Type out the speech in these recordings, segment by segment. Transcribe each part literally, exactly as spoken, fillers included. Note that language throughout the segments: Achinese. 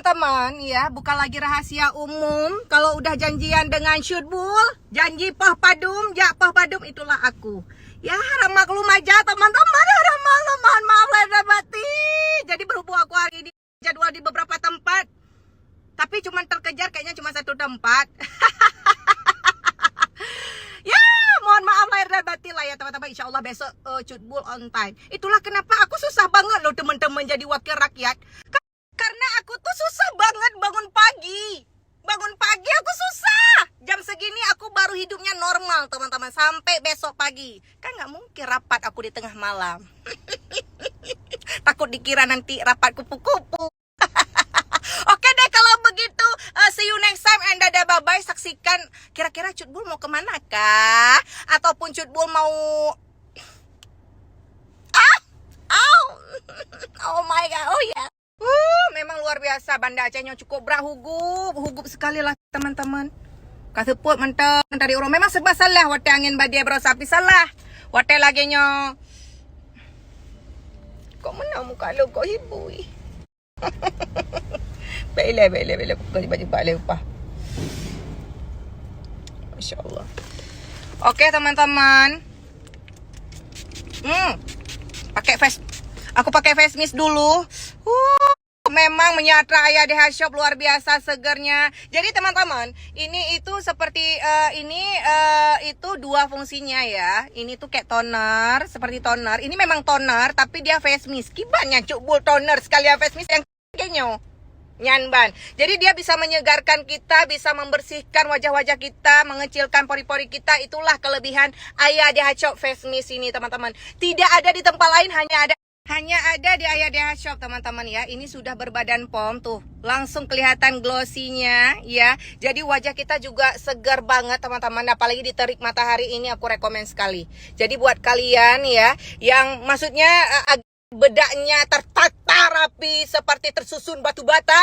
Teman, ya, bukan lagi rahasia umum. Kalau udah janjian dengan Syutbul, janji pah padum, jak pah padum, itulah aku. Ya, harap maklum aja, teman-teman, harap maklum, mohon maaf lahir dan batin. Jadi, berhubung aku hari ini jadwal di beberapa tempat, tapi cuman terkejar kayaknya cuma satu tempat. Ya, mohon maaf lahir dan batin lah ya, teman-teman. Insya Allah besok, eh, Cut Bul on time. Itulah kenapa aku susah banget loh, teman-teman, jadi wakil rakyat. Ka-, karena aku tuh susah banget bangun pagi. Bangun pagi aku susah. Jam segini aku baru hidupnya normal, teman-teman. Sampai besok pagi. Kan nggak mungkin rapat aku di tengah malam. Takut dikira nanti rapat kupu-kupu. Oke deh, kalau begitu, eh, see you next time and dadah bye-bye. Saksikan kira-kira Cut Bul mau ke mana kah? Ataupun Cut Bul mau, ah, au. Oh my God, oh ya. Uh, memang luar biasa Banda Aceh nyoe, cukup brat hugup, hugup sekali lah teman-teman. Ka seupôt mantong tarék uroe. Memang serba salah watèe angén badé baroesa, tapi salah watèe lagèe nyoe. Kok meunan muka lôn kok hibui. Bèk ilèe, bèk ilèe, bèk ilèe. Buka jilbab-jilbab lé upah. Masya Allah. Oke, teman-teman. Hmm. Pakai face, aku pakai face mist dulu. Huh, memang menyatra Ayah D H Shop luar biasa segernya. Jadi, teman-teman, ini itu seperti, eh, ini, eh, itu dua fungsinya ya. Ini tuh kayak toner, seperti toner. Ini memang toner, tapi dia face mist. Kiban nyan Cut Bul toner sekalian face mist yang kèe nyoe. Nyan ban. Jadi dia bisa menyegarkan kita, bisa membersihkan wajah-wajah kita, mengecilkan pori-pori kita. Itulah kelebihan Ayah D H Shop face mist ini, teman-teman. Tidak ada di tempat lain, hanya ada, hanya ada di Ayah D H Shop, teman-teman ya. Ini sudah berbadan pom tuh. Langsung kelihatan glossy-nya ya. Jadi wajah kita juga segar banget, teman-teman. Apalagi di terik matahari ini aku rekomen sekali. Jadi buat kalian ya, yang maksudnya, eh, ag-, bedaknya tertata rapi seperti tersusun batu bata.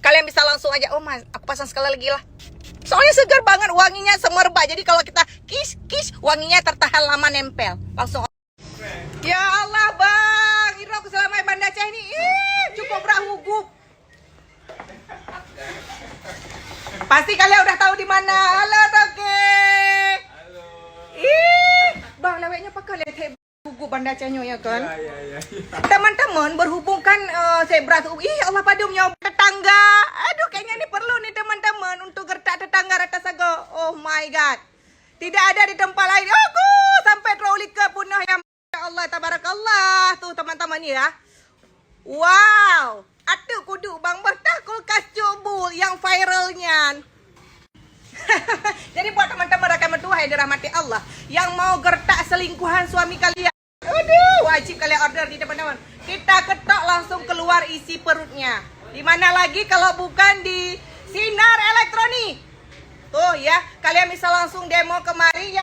Kalian bisa langsung aja, "Oh, Mas, aku pasang sekali lagi lah." Soalnya segar banget, wanginya semerbak. Jadi kalau kita kis, kis, wanginya tertahan lama nempel. Langsung. Ya Allah, Bang, Iro keselamatan Banda Aceh ni. Ih, cukup brat hugup. Pasti kalian udah tahu di mana. Halo, Toke. Halo. Ih, Bang, laweknya pakai letek buku Banda Aceh nyoe ya kan? Ya, ya, ya, ya. Teman-teman, berhubung kan, eh, zebra tu. Ih, Allah, padum nyoe tetangga. Aduh, kayaknya ni perlu ni teman-teman untuk gertak tetangga rata sagoe. Oh my God. Tidak ada di tempat lain. Aku sampai terlalu ke punah yang Ya Allah, tabarakallah. Tuh, teman-teman, ya. Wow. Atu kudu bang betah kulkas Cut Bul yang viral nyan. Jadi, buat teman-teman rakan meutuah yang dirahmati Allah, yang mau gertak selingkuhan suami kalian, aduh, wajib kalian order di, teman-teman. Kita ketok langsung keluar isi perutnya. Di mana lagi kalau bukan di Sinar Elektronik? Tuh, ya, kalian bisa langsung demo kemari, ya.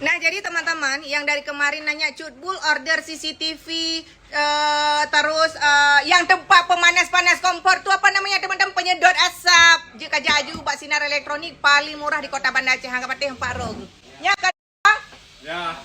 Nah, jadi teman-teman yang dari kemarin nanya, Cut Bul order C C T V, eh, terus, eh, yang tempat pemanas-panas kompor tu apa namanya, teman-teman? Penyedot asap. Jeuet kajak aju bak Sinar Elektronik, paling murah di Kota Banda Aceh, harga patéh empat rong. Nya kan? Ya.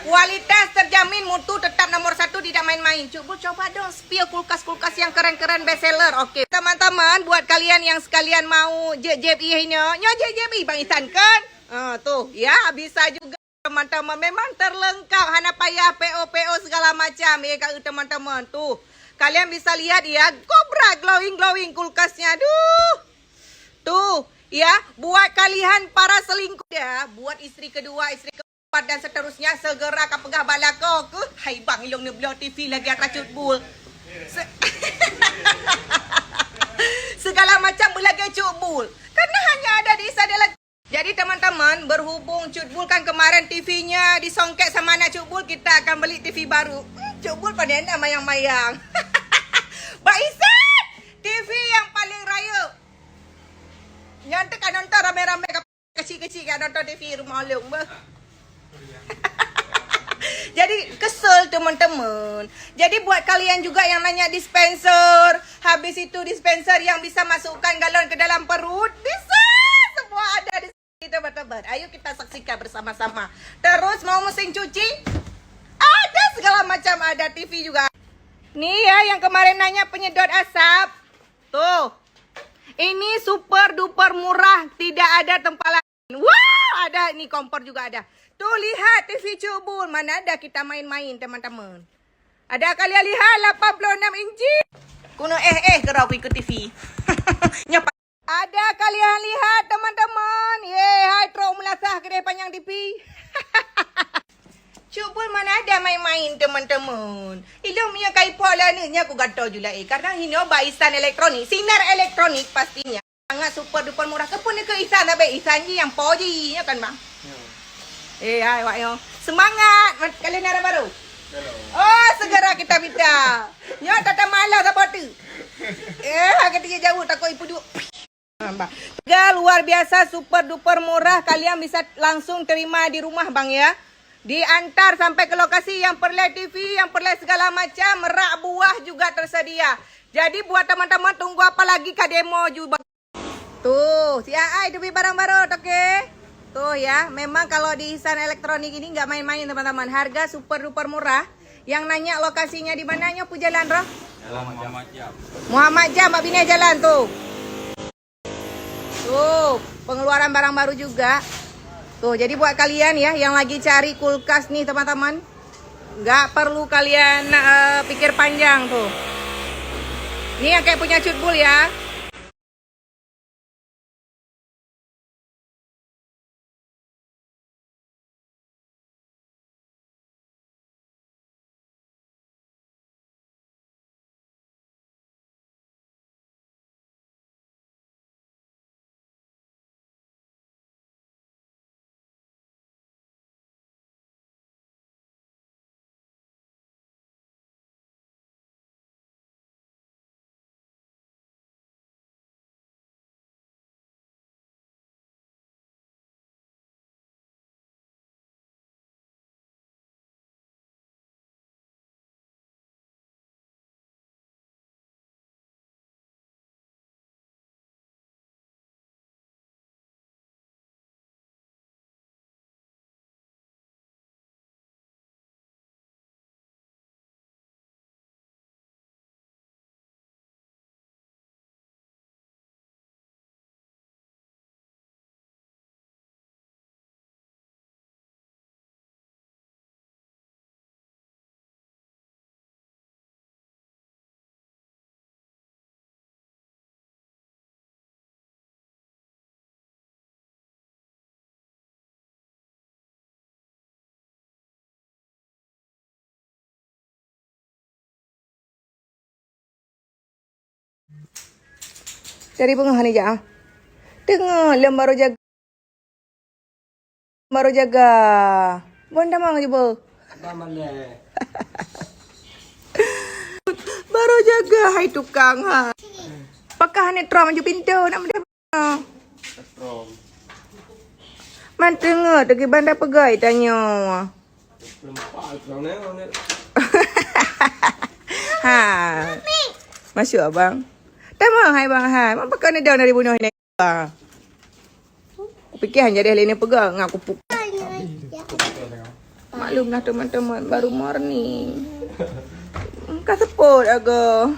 Kualitas terjamin, mutu tetap nomor satu, tidak main-main. Cut Bul, coba dong spill kulkas-kulkas yang keren-keren, best seller. Oke. Teman-teman, buat kalian yang sekalian mau jeb-jeb ih nyoe, nyoe jeb-jeb ih Bang Isan kan? Ah, tuh, ya, bisa juga, teman-teman. Memang terlengkap, hana payah P O-P O segala macam, ya, kat teman-teman. Tuh, kalian bisa lihat, ya, kobra glowing-glowing kulkasnya. Duh. Tuh, ya, buat kalian para selingkuh, ya, buat istri kedua, istri keempat, dan seterusnya, segera ka peugah bak lakoe keuh, "Hai bang, ilong neubloe T V lagèe atra Cut Bul." Se-, segala macam beulagèe Cut Bul. Karena hanya ada di Sinar Elektronik. Jadi, teman-teman, berhubung Cut Bul kan kemarin T V-nya disongket sama anak Cut Bul, kita akan beli T V baru. Hmm, Cut Bul pandai nak mayang-mayang. Bak Isan, T V yang paling rayeuk. Nyan teuka nonton ramé-ramé, kecil-kecil ka nonton T V rumah lôn beuh. Jadi, kesel, teman-teman. Jadi, buat kalian juga yang nanya dispenser, habis itu dispenser yang bisa masukkan galon ke dalam perut, bisa semua ada di sini, teman-teman. Ayo kita saksikan bersama-sama. Terus, mau mesin cuci? Ada segala macam, ada T V juga. Ni ya, yang kemarin nanya penyedot asap. Tuh. Ini super duper murah, tidak ada tempat lain. Wah, ada ni kompor juga ada. Tuh lihat T V Cubul, mana ada kita main-main teman-teman. Ada kalian lihat lapan puluh enam inci? Kuno eh eh kerau ku ikut T V. Nyoh Ada kalian lihat teman-teman? Ye, hai trok meulasah keudeh panyang T V. Cubul mana ada main-main teman-teman. Ilong mia kai po lah ni, nya aku gato jula eh. Karena hino ba isan elektronik, sinar elektronik pastinya. Sangat super duper murah. Kepun ke isan abe isan ji yang po ji, ya kan bang? Eh, hai wak yo. Semangat, kalian ada baru. Oh, segera kita minta. Nyo tata malah sabotu. Eh, agak tinggi jauh takut ipu duk. Harga luar biasa, super duper murah. Kalian bisa langsung terima di rumah bang ya. Diantar sampai ke lokasi yang perlu T V, yang perlu segala macam, rak buah juga tersedia. Jadi buat teman-teman tunggu apa lagi ka demo juga. Tuh, si Aai tu beli barang baru, oke? Tuh ya, memang kalau di Ihsan Elektronik ini nggak main-main teman-teman. Harga super duper murah. Yang nanya lokasinya di mana nyoh pu jalan roh? Muhammad Jam. Muhammad Jam, Mbak Bina jalan tuh. Tuh, pengeluaran barang baru juga. Tuh, jadi buat kalian ya yang lagi cari kulkas nih teman-teman, nggak perlu kalian eh, pikir panjang tuh. Ini yang kayak punya Cutbul ya. Dari beungoh ni jak ah. Teungoh lom baru jaga. Baru jaga. Bon tamong je beuh. Baru jaga hai tukang ha. Pakah ni trom ju pintu nak meudah. Man teungoh teuki banda peugah tanyoe. Ha. Masuk abang. Tamong hai bang hai. Man pakon ni daun dari bunoh ni. Kupikir hanya deh lain peugah ngan kupuk. Maklumlah teman-teman baru morning. Ka seupôt aga.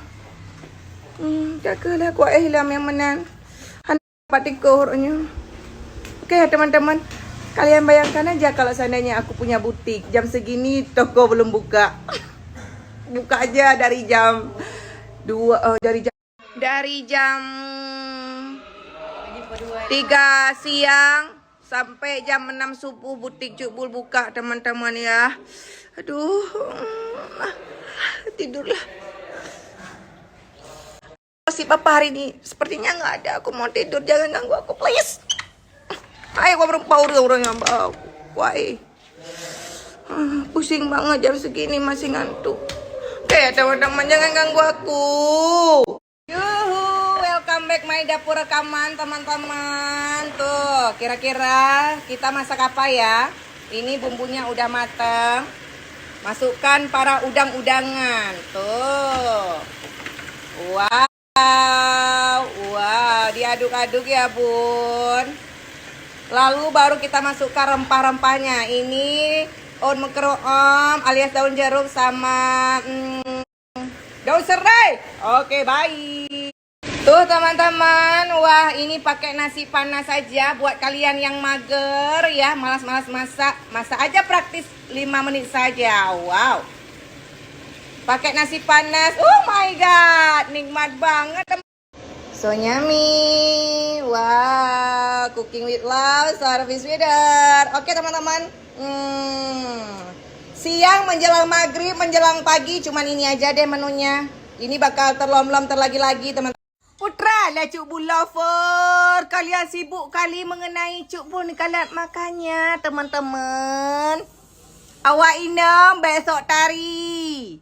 Hmm, ka keuh lah kuat eh lam yang meunan. Pat tikoh rupanya. Oke ya teman-teman, kalian bayangkan aja kalau seandainya aku punya butik jam segini toko belum buka. Buka aja dari jam dua, eh, dari jam dari jam tiga siang sampai jam enam subuh butik Cukbul buka teman-teman ya. Aduh, tidurlah. Si papa hari ni sepertinya nggak ada. Aku mau tidur, jangan ganggu aku, please. Hai, aku berempat orang-orang yang bau. Wah, eh. Ah, pusing banget jam segini masih ngantuk. Oke, teman-teman, jangan ganggu aku. Yuhu, welcome back my dapur rekaman, teman-teman. Tuh, kira-kira kita masak apa ya? Ini bumbunya udah matang. Masukkan para udang-udangan. Tuh. Wow, wow, diaduk-aduk ya, Bun. Lalu baru kita masukkan rempah-rempahnya. Ini daun meukeureuom alias daun jeruk sama, mm, Kau serai. Oke, baik. Tuh, teman-teman, wah, ini pakai nasi panas saja buat kalian yang mager ya, malas-malas masak. Masak aja praktis lima menit saja. Wow. Pakai nasi panas. Oh my God, nikmat banget. So yummy. Wah, cooking with love, service with her. Oke, teman-teman. Hmm. Siang menjelang maghrib, menjelang pagi, cuman ini aja deh menunya. Ini bakal terlom-lom terlagi-lagi, teman. Putra lah Cuk Bul Lover. Kalian sibuk kali mengenai Cuk Bul ni kalat, makanya, teman-teman. Awak inong besok tari.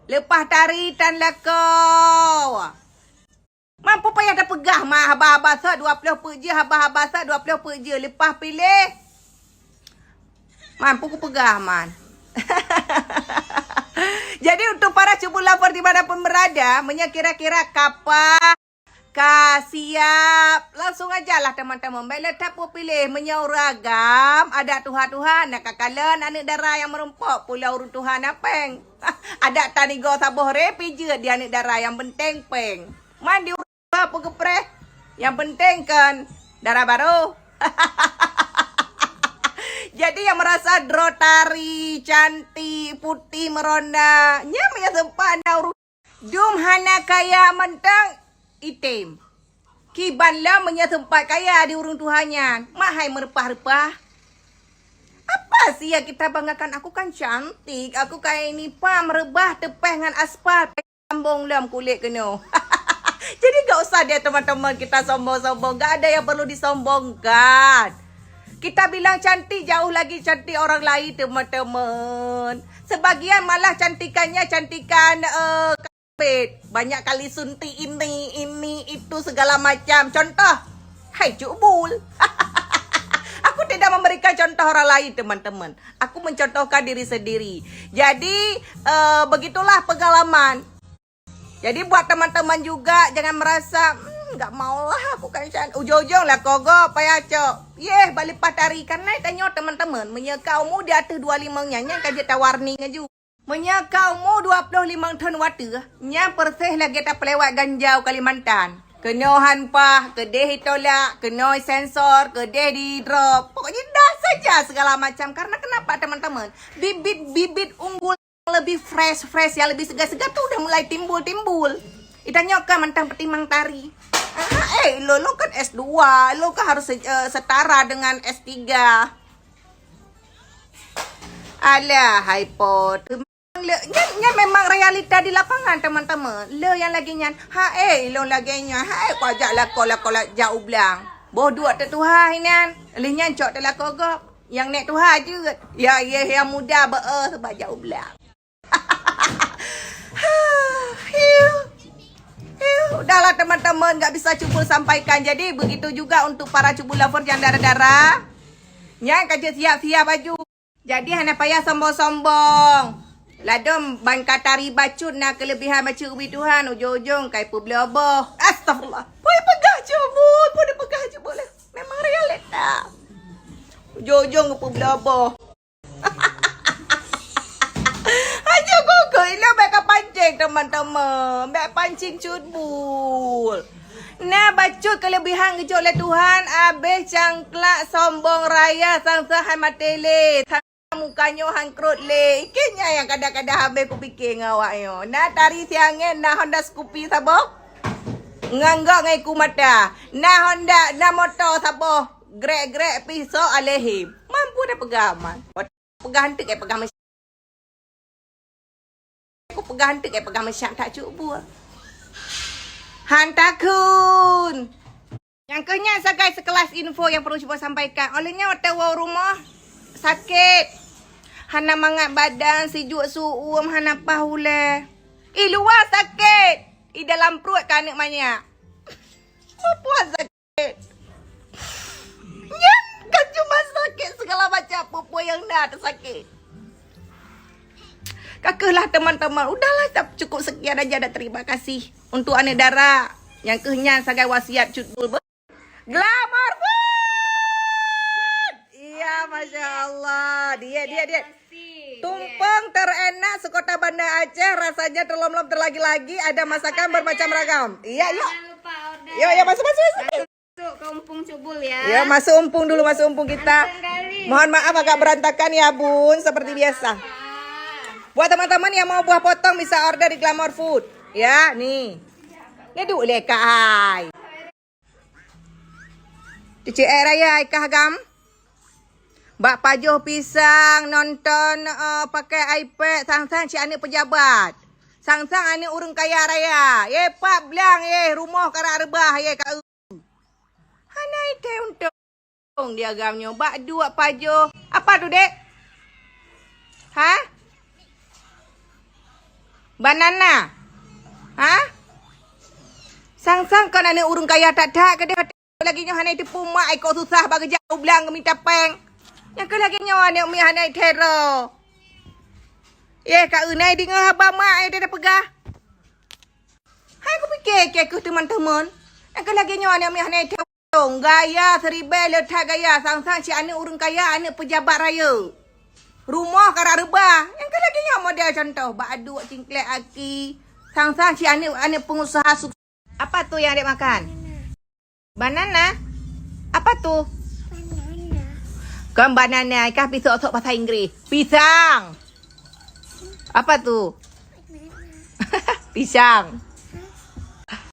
Lepas tari tan lakoe. Mampu payah tapeugah mat haba-haba sot dua ploh peuet jeuh, haba-haba sot dua ploh peuet jeuh. Leupah piléh, mampu kupeugah mat. Jadi, untuk para Cuk Bul Lover di mana pun berada, meunyoe kira-kira ka paih, ka siap, langsung aja lah teman-teman. Bèk le that peupiléh, meunyoe ureueng agam, adak tuha-tuha, na ka kalon aneuk dara nyang meurumpok, pula ureueng tuha na péng. Adak tanigo saboh ré pih jeuet di aneuk dara, nyang penting péng. Man di ureueng tuha peugeupreh, nyang penting kan dara barô. Jadi nyang merasa droe tari, cantik, putih, merona, nyan meunyoe sempat na ureueng dum hana kaya mantong item. Kiban lom meunyoe sempat kaya di ureueng tuha nyan, mak hai meureupah-reupah. Apa sih yang kita banggakan? Aku kan cantik, aku kan ini pam reubah teupeh ngon aspal. Sambong lom kulét keunoe. Jadi gak usah deh teman-teman kita sombong-sombong. Gak ada yang perlu disombongkan. Kita bilang cantik jauh lagi cantik orang lain teman-teman. Sebagian malah cantikannya cantikan eh, kapit. Banyak kali suntik ini, ini, itu segala macam. Contoh, hai Cuk Bul. Aku tidak memberikan contoh orang lain teman-teman. Aku mencontohkan diri sendiri. Jadi eh, begitulah pengalaman. Jadi buat teman-teman juga jangan merasa hmm, nggak maulah aku kan can. Ujung-ujung lah kogok payah cok. Yeh balik patari kan naik tanyo teman-teman. Menyeka umur di atas dua lima nyan nyan kan jeuet tawarni ngaju. Meunyoe ka umu dua ploh limong thon wateuh, nyan persis lagée tapeulewat ganjau Kalimantan. Keunoe han paih, keudeh itolak, keunoe sensor, keudeh di-drop. Pokoknya dah saja segala macam. Karena kenapa, teman-teman? Bibit-bibit unggul yang lebih fresh-fresh, yang lebih segar-segar tu udah mulai timbul-timbul. Itanyoe kan mantang peutimang tari. Ah, eh, lo, lo kan S dua, lo kan harus eh, setara dengan S tiga. Alah, hai po. Nyan, nyan memang realita di lapangan, teman-teman. Le nyang lagée nyan, hai, lôn lagée nyan, hai, kau jak lakoe-lakoe jak u blang. Boh duek teutuha inan. Lheueh nyan cok teulakogok. Nyang nek tuha jeuet. Ya, ya, yang muda beu sabab jak u blang. Hiu. Hiu. Udahlah teman-teman, nggak bisa cukup sampaikan. Jadi begitu juga untuk para Cuk Bul Lover nyang dara-dara. Nyan ka jeuet siap-siap baju. Jadi hana payah sombong-sombong. Ladom ban ka tari bacut na keulebihan bacut ubit Tuhan, ujong-ujong kai peubloe boh. Astagfirullah. Peue peugah Cuk Bul, peue peugah Cuk Bul. Memang realita. Ujong-ujong peubloe boh. Aja gogo ilo bèk ka pancing teman-teman. Bèk pancing Cuk Bul. Na bacut keulebihan geujok lé Tuhan, abéh cangklak sombong raya sang seuhat maté lé. Muka nyoe han krot lé. Ikeu nyan nyang kadang-kadang habéh kupike ngon awak nyoe. Na tari siangén, na Honda Scoopy saboh. Nganggok ngon iku mata. Na Honda, na moto saboh. Grek-grek pih sok alehim. Mampu dah peugah man. Peugah hantu kai peugah Aku peugah hantu kai peugah meusyang that Cuk Bul. Han takheun. Nyang keuh nyan sagai sekelas info yang perlu cuba sampaikan. Oleh nyan watèe woe rumoh sakét. Hana mangat badan, sijuek su'uem, hana paih ulèe. Ih, luwa sakét. Ih, dalam pruet ka aneuk manyak. Puan sakét. Nyan kan cuma sakét segala macam peue-peue yang na teusakét. Ka keuh lah teman-teman. Udahlah cukup sekian aja dan terima kasih untuk aneuk dara. Nyang keuh nyan sagai wasiat Cuk Bul. Glamour food. Iya, masya Allah. Dia dia dia. Tumpah. Yang terenak sekota Banda Aceh, rasanya terlom-lom terlagi-lagi, ada masakan bermacam ragam. Iya, yuk. Jangan lupa order. Yuk, yuk, masuk, masuk, masuk. Masuk ke Umpung Cubul ya. Ya, masuk Umpung dulu, masuk Umpung kita. Mohon maaf agak berantakan ya, Bun, seperti biasa. Buat teman-teman yang mau buah potong bisa order di Glamour Food. Ya, nih. Ni duek lé Kak hai. Cuci air raya ai kah gam? Bak pajoh pisang, nonton, eh, pakai iPad, sang-sang cit aneuk pejabat. Sang-sang aneuk ureueng kaya raya. Ye, pat blang, ye, rumoh karak reubah, ye, ka. Hana ithèe untông di agam nyoe. Bak duek pajoh. Apa tu, Dek? Ha? Banana? Ha? Sang-sang kon aneuk ureueng kaya that-that keudeh. Lagèe nyoe hana iteupeu mak, ikôt susah bak geujak u blang geumita péng. Nyang keuh lagèe nyoe aneuk miet hana ithèe droe. Yeh, ka eunai deungö haba mak nyang teupeugah. Hai kupike keu teumon-teumon. Nyang keuh lagèe nyoe aneuk miet hana ithèe droe. Gaya seuribèe le that gaya, sang-sang cit aneuk ureueng kaya, aneuk pejabat rayeuk. Rumoh karak reubah. Nyang keuh lagèe nyoe model contoh, bak aduek cingklek aki. Sang-sang cit aneuk, aneuk pengusaha sukses. Apa tu yang Adek makan? Banana? Apa tu? Banana. Kon banana, ikah pi sok-sok bahasa Inggris. Pisang. Apa tu? Banana. Pisang.